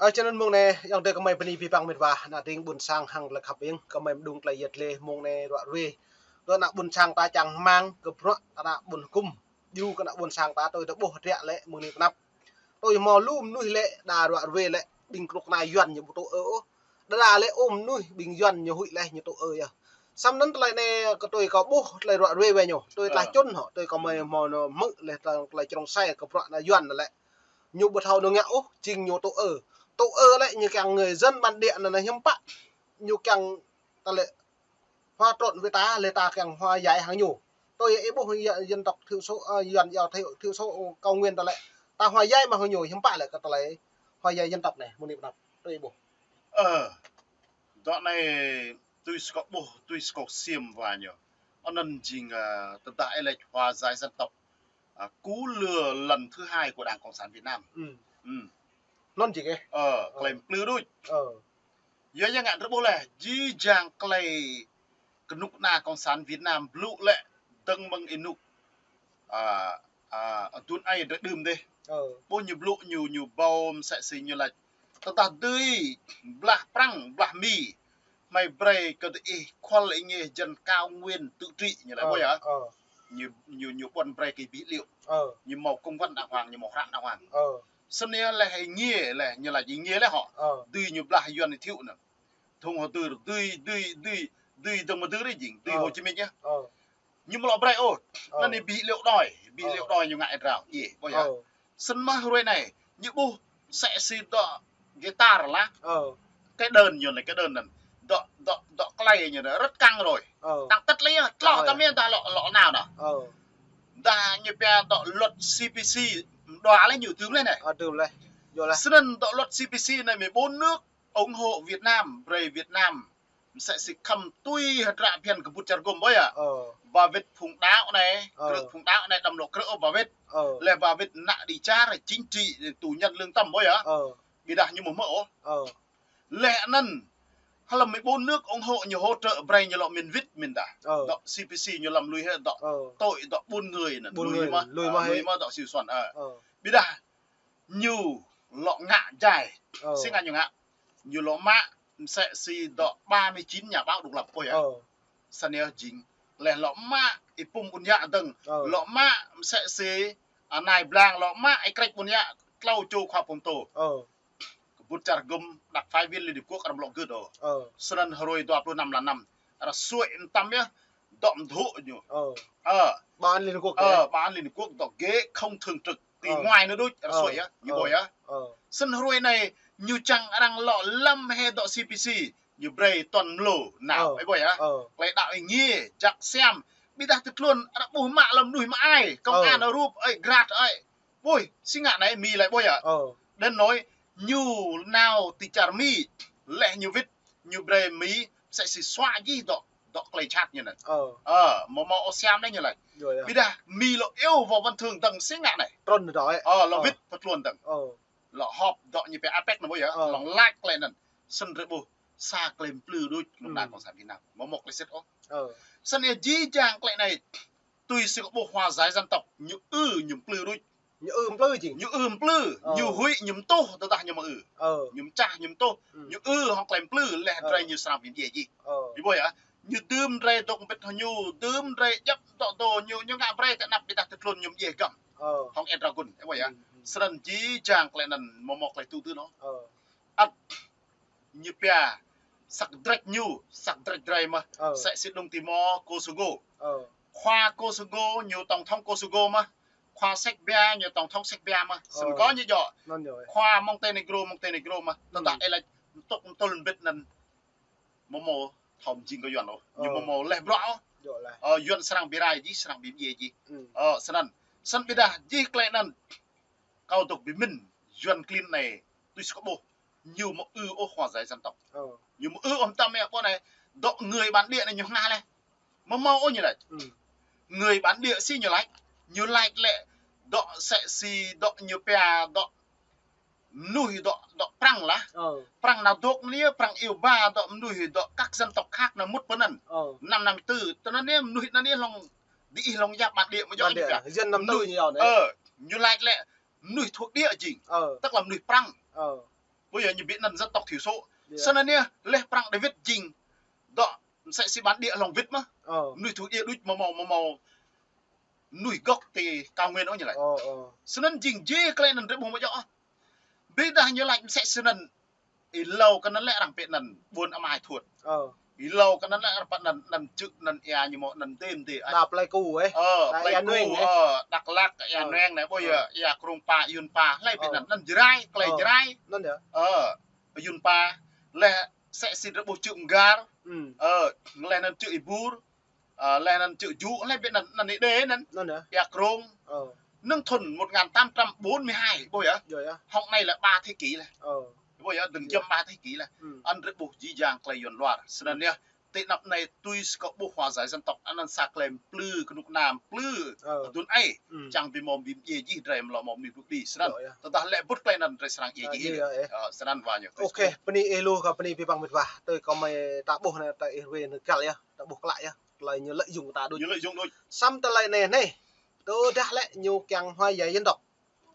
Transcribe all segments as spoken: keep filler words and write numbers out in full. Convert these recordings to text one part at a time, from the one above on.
Ơ, čơnăn mông anai, yŏng dêh kơmơi bơni abih bang mĕt wa, ană tring ƀuôn sang hăng tơlơi khăp ing, kơmơi mơđung tơlơi yet lĕ mông anai ruă ruê. Tui ană ƀuôn sang ta čang rơmang, kơ bruă, ană ƀuôn hơkŭm, yua kơ ană ƀuôn sang ta tui tơƀuh hơdră lĕ mơ̆ng anai pơ anăp. Tui hmâo lu mơnuih lĕ, đa ruă ruê lĕ, ƀing kơnuk kơna Yuan ñu ƀu tŭ ư ôh. Đa đa lĕ ôm mơnuih ƀing Yuan ñu huĭ lĕ ñu tŭ ư yơh. Samơ̆ anŭn tơlơi anai kơ tui kâo ƀuh tơlơi ruă ruê wai ñu. Tui tơlơi čun hŏ, tui kâo mơi hmâo nao hmư̆ lĕ tơlơi črông sai kơ bruă ană Yuan lĕ. Ñu ƀu thâo nao ngă ôh, jing ñu tŭ ư. Tŭ ư lĕ ñu kiăng người dân bản địa anŭn hiư̆m pă. Ñu kiăng tơlơi hòa trộn với ta, lĕ ta kiăng hòa giải hăng ñu. Tui ih ƀuh dân tộc thiểu số, ơ, Yuan, Yuan thiểu, thiểu số cao nguyên ta lĕ. Ta hòa giải mơ̆ hăng ñu, hiư̆m pă lĕ kơ tơlơi hòa giải dân tộc anai, mơ̆ng anai pơ anăp. Tui ih ƀuh. Ơ, dŏ anai tui kâo ƀuh, tui kâo ksiêm wa ñu. Anŭn jing, ơ, tơdah ih lĕ hòa giải dân tộc, ơ, cú lừa lần thứ hai của Đảng Cộng sản Việt Nam. Anŭn jing ih. Ơ, tơlơi plư đôč. Yua ya ngă drơi ƀuh lĕ, jih jang tơlơi kơnuk kơna Cộng sản Việt Nam blŭ lĕ dơ̆ng mơ̆ng ênuk, ơ, ơ, aduôn aê drơi đưm dêh. Ƀuh ñu blŭ ñu, ñu ƀâo mơsĕ si ñu laĭ. Tơdah dưi blah Prăng, blah Mi, hmei brơi kơ diih khual ih ngeh dân cao nguyên tự trị ñu laĭ ƀuh yơh. Ñu, ñu, ñu ƀuăn brơi kơ ih bi hơlĕo. Ñu hmâo công văn đàng hoàng, ñu hmâo hră đàng hoàng. Snăn lĕ ih ngeh lĕ, ñu laĭ ih ngeh lĕ hŏ. Dưi ñu blah Yuan ih thiu anŭn. Thông Hồ Dư, dưi, dưi, dưi, dưi Dông Mơ Dư ri jing, dưi Hồ Chí Minh yơh. Ñu mơ̆ lŏ brơi ôh. Anŭn ih bi hơlĕo đơi, bi hơlĕo đơi ñu ngă ih drao. Yê, ƀuh yơh. Snăn mơ̆ hrơi anai, ñu ƀuh mơsĕ si dŏ guitar lah. Cái đơn ñu anai, cái đơn anŭn. Dŏ, dŏ, dŏ tơlơi ñu anai, rất căng rồi. Tăng tơlơi yơh, tlŏh tơm yơh dah lŏ, lŏ nao dah. Dah ñu pia dŏ luật C P C, đua lĕ ñu dưm lĕ anai. Snăn dŏ luật C P C anai mơ̆ bốn nước ủng hộ Việt Nam, brơi Việt Nam mơsĕ si khŏm tui hơdră phiăn kơƀut čar gum ƀuh yơh. Ba wĭt phung đaŏ anai, krư̆ phung đaŏ anai đăm lŏ krư̆ ôh ba wĭt. Lĕ ba wĭt ană đĭ čar chính trị tù nhân lương tâm ƀuh yơh. Ƀiădah ñu mơ̆ hmư̆ ôh. Lĕ anŭn, hlăm mơ̆ bốn nước ủng hộ ñu hỗ trợ brơi ñu lŏ miên wĭt mơ̆n dah. Dŏ C P C ñu lăm lui hĕ dŏ tội dŏ buôn người anŭn. Lui mơ̆, lui mơ̆ dŏ Siu Suan. Ƀiădah ñu lŏ ngă jai. Si ngă ñu ngă. Ñu lŏ mă mơsĕ si dŏ ba mươi chín nhà báo độc lập ƀuh yơh. Snăn yơh jing. Lĕ lŏ mă Y Pum Ƀuôn Yă dơ̆ng. Lŏ mă mơsĕ si, ơ, Nai Blang, lŏ mă Y Krĕč Ƀuôn Yă, tlâo čô khua pơtô. Kơƀut čar gum đặc phái viên Liên Hiệp Quốc arăng lŏ gưt ôh. Snăn hrơi dua pluh năm mlan năm. Arăng suaih mơtam yơh, dŏ mơdhŭ ñu. Ơ. Ơ. Tòa án Liên Hợp Quốc. Ơ, Tòa án Liên Hợp Quốc dŏ ghế không thường trực, tỉ ngoại anŭn đôč, arăng suaih yơh, ñu ƀuh yơh. Snăn hrơi anai, ñu čang arăng lŏ lăm hĕ dŏ C P C, ñu brơi tuăn mlô, nao, ih ƀuh yơh. Tơlơi đaŏ ih ngeh, jak siam, ƀiădah tơtlŭn, arăng ƀuh mă lăm mơnuih mă ai, công an rup, ơi, grat, ơi. Ƀuh, si ngă anai Mi lĕ ƀuh yơh. Đến nỗi ñu nao ti čar Mi, lĕ ñu wĭt, ñu brơi Mi, mơsĕ si xóa jih dŏ, dŏ tơlơi chat ñu anŭn. Ơ, mơ̆ mơ̆ ôh siam anai ñu laĭ. Ƀiădah Mi lŏ iâu Võ Văn Thưởng dơ̆ng si ngă anai. Trŭn dŏ ơi. Ơ, lŏ wĭt pơtlŭn dơ̆ng. Lŏ họp dŏ ñu pia APEC anŭn ƀuh yơh. Lŏ laĭ tơlơi anŭn. Snăn drơi ƀuh sa tơlơi plư đôč kơnuk kơna Cộng sản Việt Nam. Mơ̆ mơ̆ tơlơi sĭt ôh. Snăn yơh jih jang tơlơi anai. Tui si kâo ƀuh hòa giải dân tộc, ñu ư ñu mplư đôč. Ñu ư mplư jing. Ñu ư mplư, ñu huĭ ñu mtuh, tơdah ñu mă ư. Ñu mčah ñu mtuh, ñu ư hŏng tơlơi mplư, lĕ drơi ñu srăng bi mdjiê jih. Ih ƀuh yơh, ñu dưm drơi dŏ mbĭt hŏng ñu, dưm drơi djăp dŏ dô ñu, ñu ngă brơi tơ anăp ƀiădah tơtlŭn ñu mdjiê găm. Hŏng Ê Dragun, ih ƀuh yơh. Snăn jih jang tơlơi anŭn mơ̆ mơ̆ tơlơi tŭ dưn ôh. Ăt ñu pia, săk drĕč ñu, săk drĕč drơi mơh, mơsĕ si Đông Timor, Kosovo. Khua Kosovo, ñu tổng thống Kosovo mơh. Khua Serbia, ñu tổng thống Serbia mơh. Snăn kơ ñu djŏ. Khua Montenegro, Montenegro mơh. Tơdah ih laĭ mtŭk mtul mbĭt anŭn. Mơ̆ mơ̆ thâo mjing kơ Yuan ôh. Ñu mơ̆ mơ̆ leh bruă ôh. Ơ, Yuan srăng bi rai jih, srăng bi mdjiê jih. Ơ, snăn. Snăn ƀiădah jih tơlơi anŭn. Kâo dŏ bi mĭn, Yuan klin anai, tui si kâo ƀuh, ñu mơ̆ ư ôh hòa giải dân tộc. Ñu mơ̆ ư ôh mtam mĕ ƀuh anai, dŏ người bản địa anai ñu hngah leh. Mơ̆ mơ̆ ôh ñu laĭ. Người bản địa si ñu laĭ, ñu laĭ lĕ, dŏ mơsĕ si, dŏ ñu pia, dŏ mnuih dŏ, dŏ Prăng lah. Prăng nao dŏ anai, Prăng iâu ba dŏ mnuih dŏ các dân tộc khác nao mŭt pơ anŭn. Năm năm tư, tơ anŭn anai mnuih anŭn anai hlŏng, diih hlŏng yap bản địa mơ̆ djŏ ñu pia. Dân năm tư ñu yơh anai. Ơ, ñu laĭ lĕ, mnuih thuộc địa jing. Tức là mnuih Prăng. Ƀu yơh, ñu ƀu anăn dân tộc thiểu số. Snăn yơh, leh prăng David jing dŏ msĕ si bản địa hlŏng wĭt mơh. Mnuih thŭn ia đuč mâo mâo mâo mâo mnuih gốc ti cao nguyên ôh ñu laĭ. Snăn jing jih klei anăn drei ƀuh mơ̆ djŏ. Ƀiădah ñu laĭ msĕ snăn, êlâo kơ anăn lĕ arăng pĕ anăn ƀuôn amai thuôt. Êlâo kơ anăn lĕ arăng pĕ anăn, anăn čư̆ anăn ia ñu mâo anăn dê mdê. Đa Pleiku, ơ. Đa Pleiku, ơ. Dak Lak, Ia Nueng anei, ƀuh yơh, Ia Krông Pa, Yuăn Pa, hlei pĕ anăn, anăn Jrai, klei Jrai. Anăn yơh. Ơ, Yuăn Pa, leh msĕ si drei ƀuh čư̆ Mgar, ơ, leh anăn čư̆ Êbur, ơ, leh anăn čư̆ Jŭ, leh ƀiă anăn, anăn Êđê anăn. Anăn yơh. Ia Krông. Ơ. Nơ̆ng thŭn một ngàn tám trăm bốn mươi hai, ƀuh yơh. Yơh, yơh. Hŏng anei lĕ ba thế kỷ leh. Ơ. Ƀuh yơh, dơ̆ng jăm ba thế kỷ leh. Anăn drei ƀuh jih jang klei Yuăn luar. Snăn yơh, ti anăp anei tui si kâo ƀuh hòa giải dân tộc, anăn sa klei mplư kơnuk kơna mplư. Ơ. Dŭn ai. Čang bi mâo bi mdjiê jih drei mlâo mâo mnuih blŭ đĭ. Snăn. Yơh, yơh. Tơdah lĕ ƀuh klei anăn drei srăng djiê jih. Yơh, yơh. Ơ, snăn wa ñu. Ok, bơni ih lu kơ bơni abih bang mĭt wa. Tui kâo mơ̆ ta ƀuh anei ta ih ruai anei găl yơh. Ta ƀuh klă yơh. Tơlơi ñu lợi dụng ta đuč. Ñu lợi dụng đuč. Săm tơlơi anei anei. Tơdah lĕ ñu kiăng hòa giải dân tộc.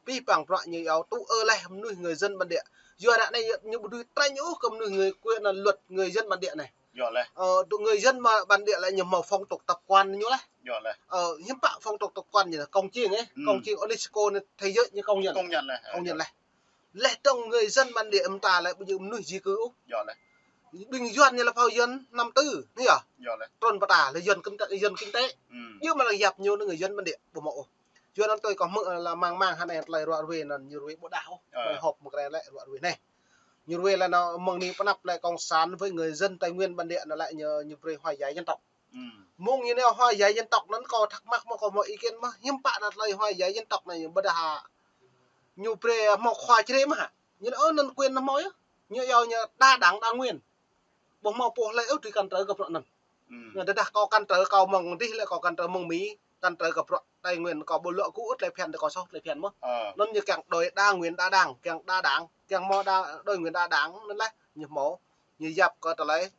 Abih bang bruă ñu iâu tŭ ơ leh mnuih người dân bản địa. Yua ră anei ñu ƀu dưi tránh ôh kơ mnuih người quyền là luật người dân bản địa anei. Yơh leh. Ơ, tŭ người dân mà bản địa lĕ ñu mâo phong tục tập quán ñu leh. Yơh leh. Ơ, hiư̆m pă phong tục tập quán ñu leh, công chiêng ơ. Công chiêng UNESCO anei thế giới ñu công nhận. Công nhận leh. Công nhận leh. Leh dơ̆ng người dân bản địa mơta lĕ ƀu djơ̆ mnuih di cư ôh. Yơh leh. Ƀing Yuăn ñu lĕ phao Yuăn năm tư, anei yơh. Yơh leh. Trŭn pơta lĕ Yuăn kinh tế, Yuăn kinh tế. Yơh mă lĕ yap ñu anăn người dân bản địa ƀu mâo ôh. Yua anăn tui kâo hmư̆ lĕ mang mang hơnai tơlơi ruă ruai anăn ñu ruai ƀu đah ôh. Ơ. Tơlơi họp mơ̆ng krei lĕ ruă ruai anei. Ñu ruai lĕ anăn mơ̆ng anei pơanăp lĕ cộng sản với người dân Tây Nguyên bản địa anăn lĕ ñu, ñu brơi hòa giải dân tộc. Mơ̆ng ñu nao hòa giải dân tộc anăn kâo thắc mắc mơ̆ kâo mâo ý kiến mơ̆, hiư̆m pă anăn tơlơi hòa giải dân tộc anei ƀiădah ñu brơi mâo khua čre mơ̆ hă. Ñu lĕ ơ anăn quyền anăn mâo yơh. Ñu iâu ñu đa đảng đa nguyên. Ƀu mâo pô hlơi ôh dưi cản trở kơ bruă anăn. Anăn tơdah kâo cản trở kâo mơ̆ng dih lĕ kâo cản trở mơ̆ng Mi, cản trở kơ bruă Tây Nguyên kâo ƀu lŏ gŭ ôh tơlơi phiăn tơ kâo soh tơlơi phiăn mơ̆. Anăn ñu kiăng đối đa nguyên đa đảng, kiăng đa đảng, kiăng mâo đa, đối nguyên đa đảng anăn leh ñu mâo, ñu yap kơ tơlơi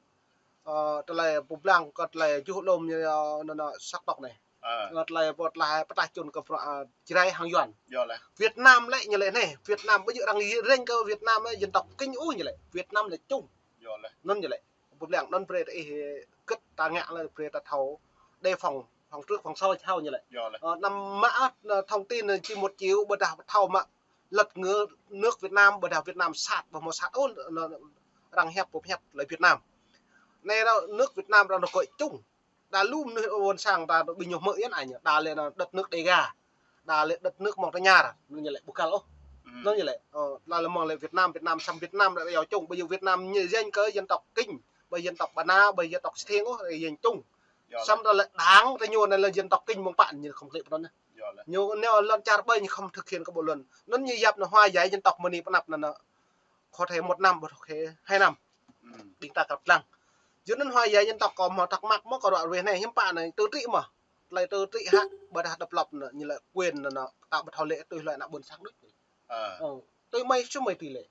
Ơ, tơlơi pơblang kơ tơlơi juh lŏm ñu, ơ, anăn, anăn sắc tộc anei. Ơ. Anăn tơlơi pơtlaih, pơtlaih čun kơ bruă, ơ, Jrai hăng Yuăn. Yơh leh. Việt Nam lĕ ñu lĕ anei. Việt Nam ƀu djơ̆ arăng rênh kơ Việt Nam lĕ dân tộc Kinh ôh ñu lĕ. Việt Nam lĕ chung. Yơh leh. Anăn ñu lĕ. Pơblang anăn brơi ta ih gĭt ta ngă lĕ brơi ta thâo đề phòng, phòng trước phòng sau thâo ñu lĕ. Yơh leh. Ơ, năm mă, ơ, thông tin, ơ, chỉ một triệu ƀiădah thâo mă lật ngược nước Việt Nam, ƀiădah Việt Nam sat, ƀu mâo sat ôh, anăn arăng hiăp, ƀu hiăp lĕ Việt Nam. Anei ră nước Việt Nam arăng nao gọi chung. Đa lu mnuih ƀôn sang ta ƀing ñu hmư̆ yơh anei, đa lĕ anăn đất nước Đêga, đa lĕ đất nước Montagnard, anăn ñu lĕ ƀu găl ôh. Anăn ñu lĕ, ơ, đa lĕ mơ̆ng lĕ Việt Nam, Việt Nam, săm Việt Nam lĕ iâu chung, ƀu djơ̆ Việt Nam ñu rênh kơ dân tộc Kinh, ƀu dân tộc Ba Na, ƀu dân tộc Sê Thiêng ôh, rênh chung. Săm ta lĕ đảng ta ñu anei lĕ dân tộc Kinh mơ̆ng pă ñu không lĕ pơnăn. Ñu nao lŏn čar ƀơi ñu không thực hiện kơ bộ luật. Anăn ñu yap anăn hòa giải dân tộc mơ̆ng anei pơanăp anăn. Có thể một năm, có thể hai năm. Ƀing ta kăp lăng. Yua anăn hòa giải dân tộc kâo mâo thắc mắc mơ̆ kâo ruă ruai anei hiư̆m pă anăn tơ trĭ mơ̆. Tơlơi tơ trĭ hă, ƀiădah độc lập anăn, ñu lĕ quyền anăn, ta ƀu thâo lĕ tui hlue anăn ƀuôn sang đuč. Ơ. Tui mơi sum mơi tui lĕ.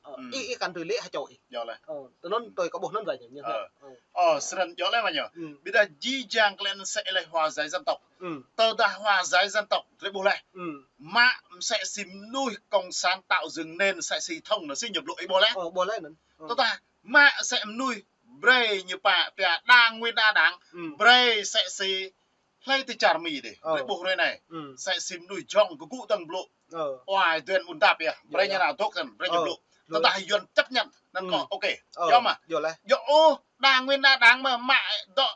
Ơ, ih, ih kăn tui lĕ hă čô ih. Yơh leh. Ơ, tơ anăn tui kâo ƀuh anăn wa ñu. Ơ. Ơ, snăn yơh leh wa ñu. Ƀiădah jih jang klei anăn sĕ leh hòa giải dân tộc. Tơdah hòa giải dân tộc, drei ƀuh leh. Mă msĕ si mnuih cộng sản tạo dựng nên msĕ si thông anăn si ñu blŭ ih ƀuh leh. Ơ, ƀuh leh anăn. Ơ. Tơdah mă msĕ mnuih brơi ñu pă pia đa nguyên đa đảng, brơi msĕ si hlei ti čar Mi dih. Ơ. Drei ƀuh ruai anei. Msĕ si mnuih jŏng kơ gŭ tơ̆ng blŭ. Ơ. Ôi, Duan Mŭn Dap yơh. Brơi ñu nao dŏ kăn, brơi ñu blŭ. Tơdah Yuăn chấp nhận, anăn kâo ok. Ơ. Yơh mơ̆. Yơh leh. Yơh ôh, đa nguyên đa đảng mơ̆ mă dŏ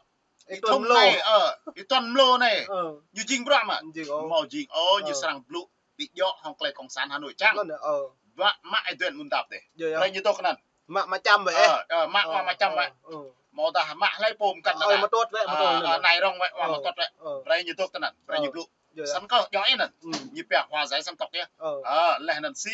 Ih Tuăn Mlô anei, ơ, ih Tuăn Mlô anei. Ơ. Ñu jing bruă mơ̆? Jing ôh. Mâo jing ôh, ñu srăng blŭ ƀu djơ̆ hŏng klei cộng sản Hà Nội čang. Anăn, ơ. Mă, mă ih Duan Mŭn Dap dih. Yơh, yơh. Brơi ñu dŏ kơ anăn. Mă, mă čăm wĕ. Ơ, ơ, mă, mă čăm wĕ. Ơ. Mâo tơdah mă hlei pô mkăn. Ơ, mă tuăt wĕ, mă tuăt anăn. Ơ, nai rŏng wĕ, mă tuăt wĕ. Ơ. Brơi ñu dŏ kơ anăn, brơi ñu blŭ. Yơh, yơh. Săn kơ djŏ anăn. Ñu pia hòa giải dân tộc yơh. Ơ. Ơ, leh anăn si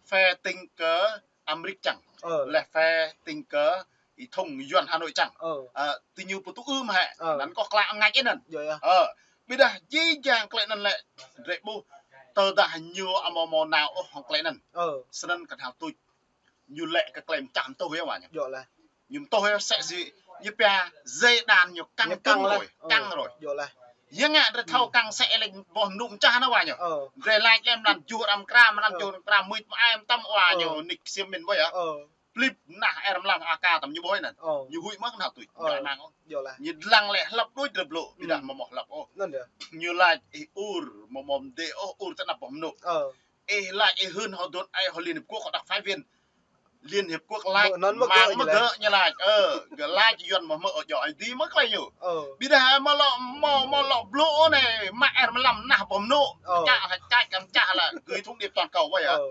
phe tĭng kơ Amrik čang. Ơ. Leh phe tĭng kơ ih thông Yuăn Hà Nội čang. Ơ. Ơ, ti ñu pơtŭ ưm hĕ. Ơ. Anăn kâo klă ngă anăn. Yơh, yơh. Ơ, ƀiădah jih jang klei anăn lĕ drei ƀuh. Tơdah ñu amâo mâo nao ôh hŏng klei anăn. Ơ. Snăn kăn hal tuč. Ñu lĕ kơ klei mčah mtuh yơh wa ñu. Yơh leh. Ñu mtuh yơh msĕ si ñu pia dây đàn ñu căng cứng rồi, căng rồi. Yơh leh. Yang ngă drei thâo kăng sĕ lĕ boh mnŭ mčah anŭn wa ñu. Ơ. Drei lač lĕ mlan juh ram kra, mlan juh ram kra, mưč mă ai mtam wa ñu, nik ksiêm min boh yơh. Ơ. Plip nah er mlam a ka tam ñu boh anŭn. Ơ. Ñu huĭ mơ̆ng nah tui. Ơ. Ñu anŭn ôh. Yơh lah. Ñu lăng lĕ hlăp đuč drei blŭ, ƀiădah mơ̆ mơ̆ hlăp ôh. Anŭn yơh. Ñu lač ih ur, mơ̆ mơ̆ mdê ôh, ur tơ anăp boh mnŭ. Ơ. Ih lač ih hưn hŏ dun ai hŏ Liên Hiệp Quốc hŏ đặc phái viên. Liên Hiệp Quốc lač mơ̆ anŭn mơ̆ mang gơ̆ mơ̆ ñu lač. Gơ̆ lač, ơ, gơ̆ lač Yuan mơ̆ hmư̆ ôh djơ̆ ih dĭ mơ̆ klei ñu. Ơ. Ƀiădah mơ̆ lŏ, mơ̆, mơ̆ lŏ blŭ anai, mă er mlam nah boh mnŭ. Ơ. Čă hă čă kăm čă lĕ gửi thông điệp toàn cầu wa yơh. Ơ.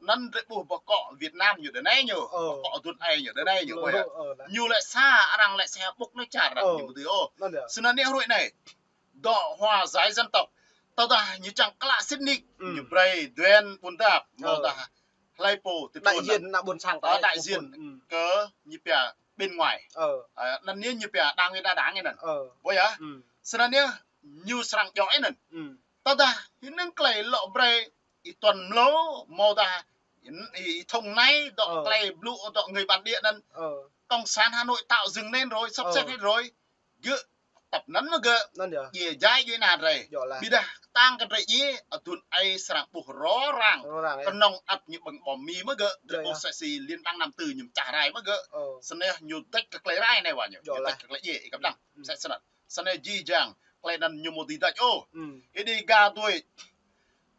Anŭn drei ƀuh boh kŏ Việt Nam ñu đơ anai ñu. Ơ. Boh kŏ dun ai ñu đơ anai ñu wa yơh. Ơ, ơ, dah. Ñu lĕ sa arăng lĕ sa ƀŭk anai čar arăng ñu mơ̆ dưi ôh. Anŭn yơh. Snăn anai hruê anai. Dŏ hòa giải dân tộc. Tơdah ñu čang klă sĭt nik. Ơ. Ñu brei duen ƀun dap. Ơ. Mơ̆ dah hlei pô tui đại diện ană ƀôn sang, ơ, đại diện kơ ñu pia bên ngoài. Ơ. Ơ, anŭn ñu, ñu pia đa nguyên đa đảng anŭn. Ơ. Boh yơh. Ơ. Snăn ñu, ñu srăng djŏ anŭn. Ơ. Tơdah hĭ năng klei lŏ brei ih tuan mlâo, mơ̆ dah ih, ih thông anai dŏ klei blŭ dŏ người bản địa anŭn. Ơ. Cộng sản Hà Nội tạo dựng nên rồi, sắp xếp hết rồi. Gơ̆ tăp anŭn mơ̆ gơ̆. Anŭn yơh. Djiê jai djuê ana drei. Yơh lah. Ƀiădah ktang kơ drei djiê, adun ai srăng ƀuh rŏ răng. Rŏ răng yơh. Kơnơ̆ng ăt ñu ƀơ̆ng bom Mi mơ̆ gơ̆. Drei ƀuh sĕ si liên bang Nam Tư ñu mčah rai mơ̆ gơ̆. Ơ. Snăn ñu dêč kơ klei rai anai wa ñu. Yơh lah. Ñu dêč kơ klei djiê, ih kăp dăng. Ơ. Sĕ snăn. Snăn jih jang klei anŭn ñu mơ̆ dưi dêč ôh. Ơ. Ih dĭ gah tui.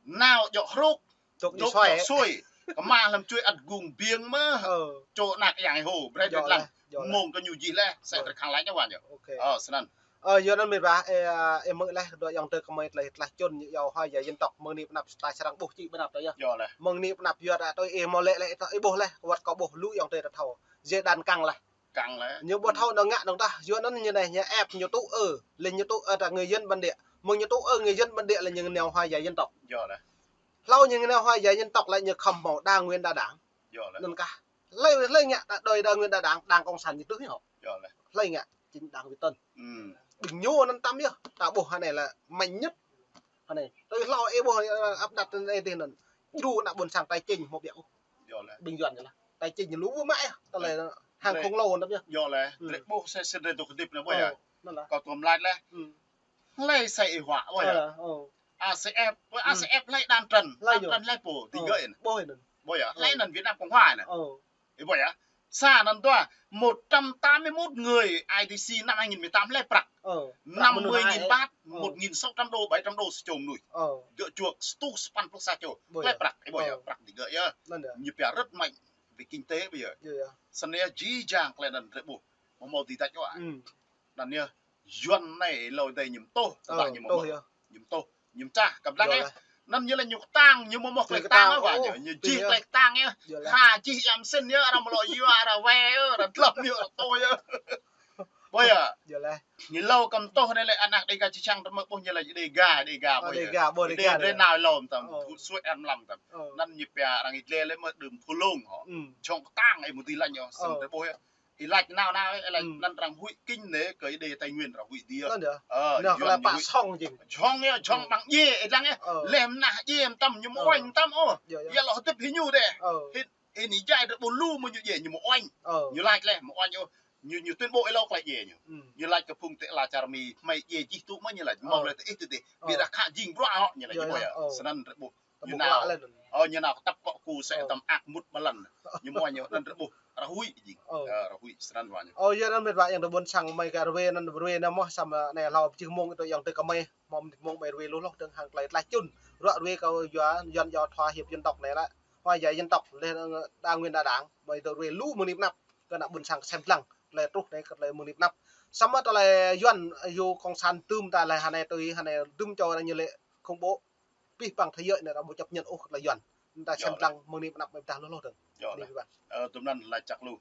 Nao djŏ hrŭk. Dŏ djŏ sui. Kơma hlăm čuê ăt gung biêng mơ̆. Ơ. Čô anak yang ih hô, brei dêč lăng. Yơh lah. Mơ̆ng kơ ñu jih leh, sĕ drei khăng lač ñu wa ñu. Ơ, snăn. Ơ, yua anŭn mĭt wa, ơ, ơ, mơ̆ leh, dŏ ayŏng adơi kơmơi tơlơi tlaih čun, yua hua ya dân tộc, mơ̆ng anai pơanăp sĕ ta srăng ƀuh čih ƀơi anăp ta yơh. Yơh leh. Mơ̆ng anai pơanăp yua ta tui ih mơ̆ lĕ lĕ ta ih ƀuh leh, kơwăt kâo ƀuh lu ayŏng adơi ta thâo. Jê đan kăng leh. Kăng leh. Ñu ƀu thâo nao ngă dong tah, yua anŭn ñu anai, ñu ĕp ñu tŭ ư, lĕ ñu tŭ ư ta người dân bản địa. Mơ̆ng ñu tŭ ư người dân bản địa lĕ ñu nao hua ya dân tộc. Yơh leh. Hlâo ñu nao hua ya dân tộc lĕ ñu khŏm hmâo đa nguyên đa đảng. Yơh leh. Anŭn kah. Hlei, hlei ngă ta đơi đa nguyên đa đảng, đảng cộng sản ñu tưh ñu hŏ. Yơh leh. Hlei ngă chính đảng Việt Tân. Ơ. Ƀing ñu anŭn tăm yơh, ta ƀuh hơnai lĕ mạnh nhất. Hơnai. Tui hlâo ih ƀuh, ơ, áp đặt anai tih anŭn. Djru ană ƀôn sang tài chính mơ̆ ƀiă ôh. Yơh leh. Ƀing Yuan kơ lah. Tài chính ñu lu mă yơh. Tơlơi hàng khổng lồ anŭn yơh. Yơh leh. Ơ. Drei ƀuh sĕ sĕ drei dŏ kơdip anai ƀuh yơh. Ơ, anŭn lah. Kâo tuôm lač leh. Ơ. Hlei sĕ ih huă ƀuh yơh. Ơ, ơ. A C F, ơ, ơ. A C F hlei đan trăn, hlei đan trăn hlei pô, ơ, digơ̆ anŭn. Ƀuh anŭn. Ƀuh yơh, ơ, hlei anŭn Việt Nam Cộng Hòa anŭn. Ơ. Ih ƀuh yơh. Sa anŭn dua, một trăm tám mươi mốt người I D C năm hai nghìn mười tám hlei prăk. Ơ, prăk mơnuih anai. Năm mươi nghìn baht, ơ, một nghìn sáu trăm đô, bảy trăm đô sa čô mơnuih. Ơ. Gơ̆ čuă sa rơtuh sapăn pluh sa čô. Ƀuh yơh. Hlei prăk, ih ƀuh yơh, ơ, prăk digơ̆ yơh. Anŭn yơh. Ñu pia rất mạnh về kinh tế ƀuh yơh. Yơh, yơh. Snăn yơh jih jang klei anŭn drei ƀuh. Mơ̆ mơ̆ dưi dêč wa. Ơ. Anŭn yơh. Yuan anai hlâo dêh ñu mtuh, tơdah ñu mtuh mơ̆. Yơh. Ñu mtuh, ñu mčah, kăp dăng yơh. Anŭn ñu lĕ ñu ktang, ñu mơ̆ mơ̆ klei ktang wa ñu. Ñu jih klei ktang yơh. Yơh lah. Hra jih ia msĕn yơh, arăng mlŏ yua, arăng wai yơh, arăng dlăm yơh, arăng tuh yơh. Ƀuh yơh. Yơh lah. Ñu hlâo kơ mtuh anai lĕ anak Đêga či čang tơmơ̆ ƀuh ñu lĕ Đêga, Đêga ƀuh yơh. Đêga, ƀuh Đêga, Đêga drei nao hlâo mtam, ơ, suai em mlam tam. Ơ. Anŭn ñu pia arăng Ih dlĕ lĕ mơ̆ đưm phulông hŏ. Ơ. Jŏng ktang ih mơ̆ dưi lač ñu, snăn drei ƀuh yơh. Ih lač nao nao, ih lač anăn arăng huĭ kinh tế kơ Ih đê Tây Nguyên arăng huĭ dih. Anŭn yơh. Ơ, nao kơ lĕ pă sŏng jing. Jŏng yơh, jŏng ƀăng djiê, ih lăng yơh. Ơ. Leh mơnah djiê mtam ñu mơ̆ uañ mtam ôh. Yơh, yơh. Yơh lŏ hơdip hĭ ñu dêh. Ơ. Hĭ, hĭ ni jai drei ƀuh lu mơ̆ ñu djiê ñu mơ̆ uañ. Ơ. Ñu lač leh mơ̆ uañ ôh. Ñu, ñu tuyên bố ih hlâo klei djiê ñu. Ơ. Ñu lač kơ phung tơ ala čar Mi, hmei djiê jih tŭ mơ̆ ñu lač. Ơ. Mơ̆ lĕ tơ ih tŭ dih. Ơ. Ƀiădah khă jing bruă hŏ ñu lač. Yơh, ƀuh yơh. Ơ. Snăn drei ƀuh. Ñu nao, ơ, ñu nao kơ tăp kŏ ku sĕ tăm ak mŭt mơlăn. Ñu mơ̆ ñu anăn drei ƀuh. Arăng huĭ jing. Ơ. Ơ, arăng huĭ snăn wa ñu. Ơ, yơh anăn mĭt wa ayŏng adơi ƀôn sang mơi kơ rơwe anăn rơwe anăn mơ̆ samơ̆ anai hlâo pơjing mông tơ ayŏng adơi kơmơi. Mơ̆ mông mơi rơwe lu hloh dơ̆ng hăng klei tlaih čun. Ruă rơwe kơ yua, Yuan yua thua hiệp dân tộc anai lĕ. Hòa giải dân tộc lĕ đa nguyên đa đảng. Mơi tơ rơwe lu mơ̆ng anai pơanăp. Kơ ană ƀôn sang sem lăng. Klei truh anai kơ klei mơ̆ng anai pơanăp. Samơ̆ tơlơi Yuan yua cộng sản tơm ta lĕ hơnai tui hơnai tơm čô anai ñu lĕ khủng bố. Pih păng thế giới anai arăng ƀu chấp nhận ôh kơ tơlơi Yuan. Ta sem lăng mơ̆ng anai pơanăp mơi pơdah lu hloh dơ̆ng. Yơh leh. Ơ, tơm anăn lač čăk lu.